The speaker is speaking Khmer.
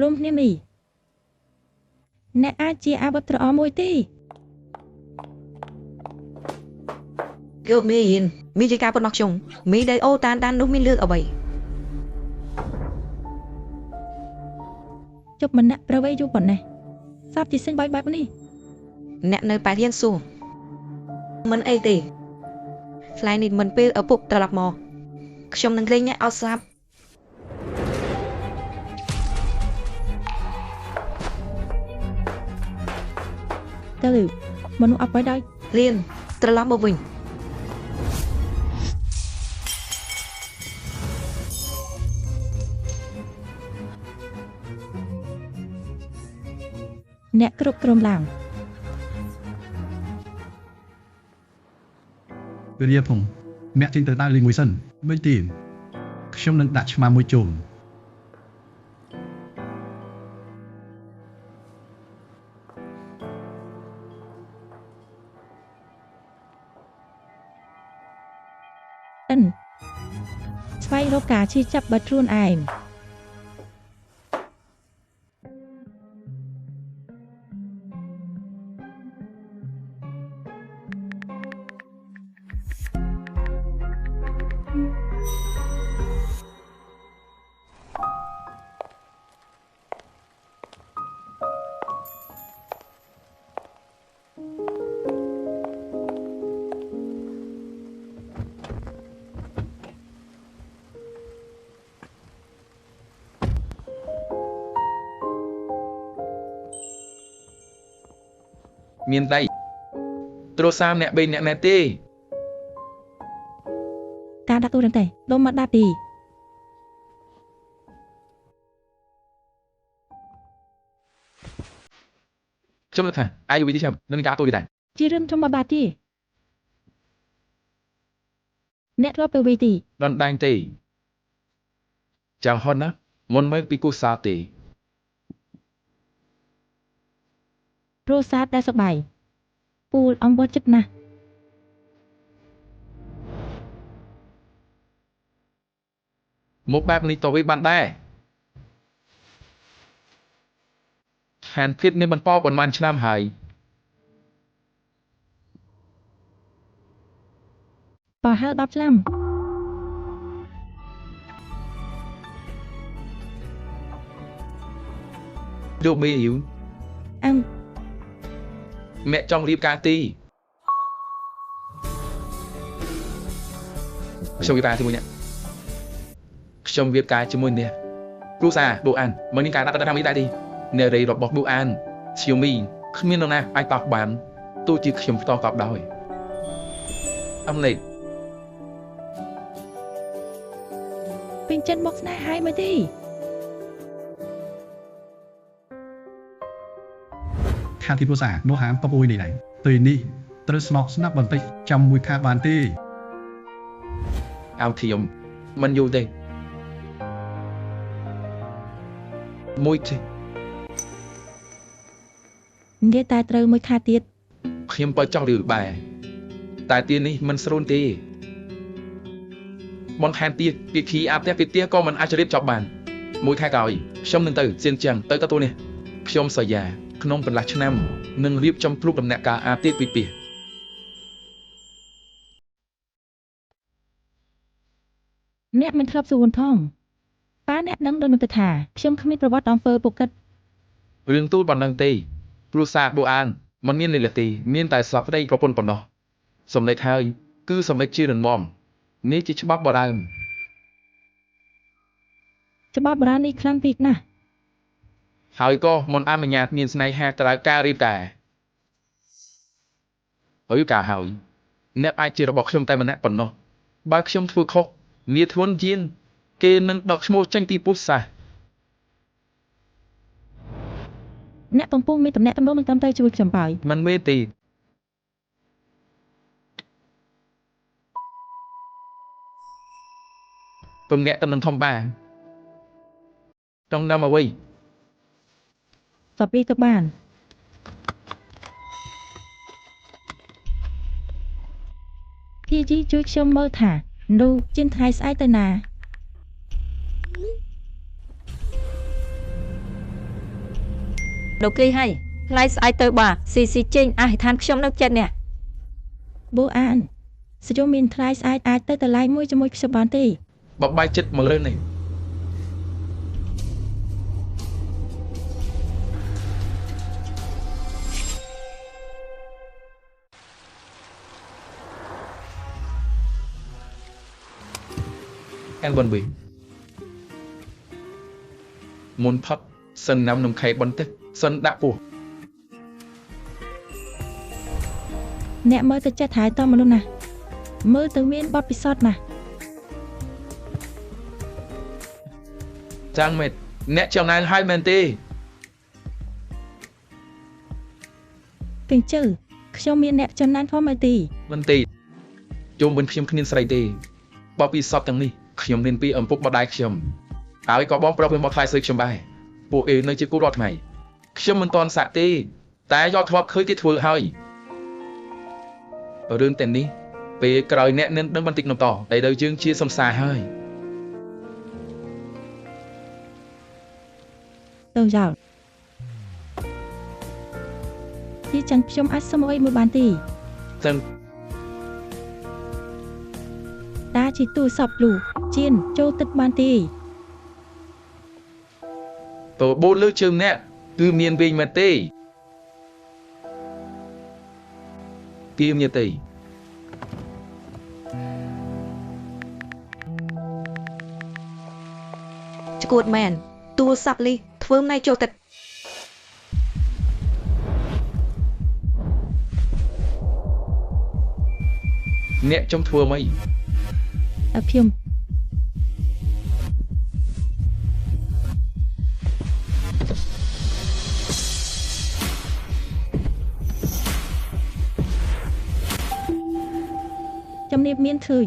រួមគ្នាមីអ្នកអាចជាអាវុធត្រអមួយទេ យកមីយិនមីជាការប៉ុណ្ណោះខ្ញុំមីដែលអូតានតាននោះមានលឿកអ្វី ជប់ម្នាក់ប្រវេយូរប៉ុណ្ណេះសាបជាសិញបាយបែបនេះ អ្នកនៅប៉ែរៀនសួរមិនអីទេថ្លៃនេះមិនពេលឪពុកត្រឡប់មកខ្ញុំនឹងលេងអ្នកឲ្យស្លាប់ ទៅលឺមនុស្សអត់បាយដោយ រៀនត្រឡប់មកវិញ អ្នកគ្រប់គ្រងឡើង វេលាផងអ្នកចេញទៅដើរលេងមួយសិនមិនទេខ្ញុំនឹងដាក់ឆ្មាមួយជុំ អិនស្វែងរកការឈឺចាប់បើខ្លួនឯង មានដៃទ្រសាមអ្នកបីអ្នកណែទេ ការដាក់ទូរឹងទេដុំមកដាក់ទី ខ្ញុំនឹកថាអាយវិធីចាំនឹងការទូយដែរ ជារឿងធម្មតាទេអ្នកធ្លាប់ទៅវីទី ដណ្ដាញទេចាំហត់ណាមុនមើលពីគូសាទេ គ្រួសារដែលសប្បាយពូលអំបិលចិត្តណាស់ មកបែបនេះតវិញបានដែរហានភាពនេះមិនប៉ប៉ុន្មានឆ្នាំហើយ ប្រហែល10ឆ្នាំ លោកមេយូ អឹម អ្នកចង់រៀបការទីខ្ញុំរៀបការជាមួយអ្នកខ្ញុំរៀបការជាមួយអ្នកគ្រូសាប៊ូអានមិនមានការដាក់តាមនេះដែរទេអ្នករីរបស់ប៊ូអានឈៀវមីគ្មាននរណាអាចតបបានទោះជាខ្ញុំផ្ទាល់ក៏ដោយអំលេច ពេញចិត្តមកស្នេហាយមើលទី ខាទីភាសានោះហាមតបអ៊ុយនេះដែរពេលនេះត្រូវស្នក់ស្នាប់បន្តិចចាំមួយខាបានទេ អោធៀមមិនយូរទេមួយទេ និយាយតែត្រូវមួយខែទៀត ខ្ញុំបើចង់រឿងបែតែទៀននេះមិនស្រួលទេបន្ថែមទៀតពិធីអាផ្ទះពិធីក៏មិនអាចរៀបចំបានមួយខែក្រោយខ្ញុំនឹងទៅសៀនជាងទៅទទួលនេះខ្ញុំសយាក្នុងកន្លះឆ្នាំនឹងរៀបចំគ្រប់ដំណាក់កាលអាផ្ទះពិធី អ្នកមិនធ្លាប់សួរផងប៉ាអ្នកនឹងដឹងទៅថាខ្ញុំគ្មានប្រវត្តិអំពើពុកិត រឿងទូលប៉ុណ្ណឹងទេគ្រួសារបូអានមិនមានលិលទេមានតែសពប្តីប្រពន្ធប៉ុណ្ណោះសម្លេចហើយគឺសម្លេចជារងំនេះជាច្បាប់បដើម ច្បាប់បុរាណនេះខ្លាំងពេកណាស់ ហើយក៏មិនអនុញ្ញាតមានស្នេហាត្រូវការរៀបការឬការហើយអ្នកអាចជារបស់ខ្ញុំតែម្នាក់ប៉ុណ្ណោះបើខ្ញុំធ្វើខុសនាធ្ងន់ជាងគេនឹងដកឈ្មោះចេញពីពុទ្ធសាសន៍ អ្នកកំពុងមានតំណែងតំណងនឹងត្រឹមត្រូវជួយខ្ញុំបើយ មិនមែនទេទំនាក់ទំនងធំបាចង់នាំអ្វី សពីទៅបានភីជីជួយខ្ញុំមើលថានោះជាថ្ងៃស្អែកទៅណា នៅគេហើយថ្លៃស្អែកទៅបាស៊ីស៊ីចេញអធិដ្ឋានខ្ញុំនៅចិត្តអ្នក បូអានស្យមានថ្លៃស្អែកអាចទៅតម្លៃមួយជាមួយខ្ញុំបានទេ បបាយចិត្តមកលើនេះអានបនវីមុនផឹកសិនណាំនំខេបន្តិចសិនដាក់ពោះ អ្នកមើលទៅចិត្តថែតមនុស្សណាស់មើលទៅមានបទពិសោធន៍ណាស់ ចាំងមេតអ្នកចំណាយហើយមែនទេ កញ្ជើខ្ញុំមានអ្នកចំណានផងមើលទី មិនទេជុំវិញខ្ញុំគ្មានស្រីទេបបពីសពទាំងនេះខ្ញុំរៀនពីឪពុកម្ដាយខ្ញុំហើយក៏បងប្រុសខ្ញុំមកថ្លៃស្រីខ្ញុំដែរពួកឯងនៅជាគូរាល់ថ្ងៃខ្ញុំមិនតន់សាក់ទេតែយកធ្លាប់ឃើញគេធ្វើហើយរឿងទាំងនេះពេលក្រោយអ្នកនឹងដឹងបន្តិចបន្តតែដល់យើងជាសំសារហើយ ទៅចោលទីចឹងខ្ញុំអាចសុំអ្វីមួយបានទេ ចឹង តាជាទូរស័ព្ទលូជៀនចូលទឹកបានទេ តើបូនលើជើងអ្នកគឺមានវិញមែនទេគៀមញាទេ ឈួតមែនទូរស័ព្ទលីធ្វើម៉េចចូលទឹក អ្នកចង់ធ្វើម៉េច អភិម ជំនាបមានឃើញ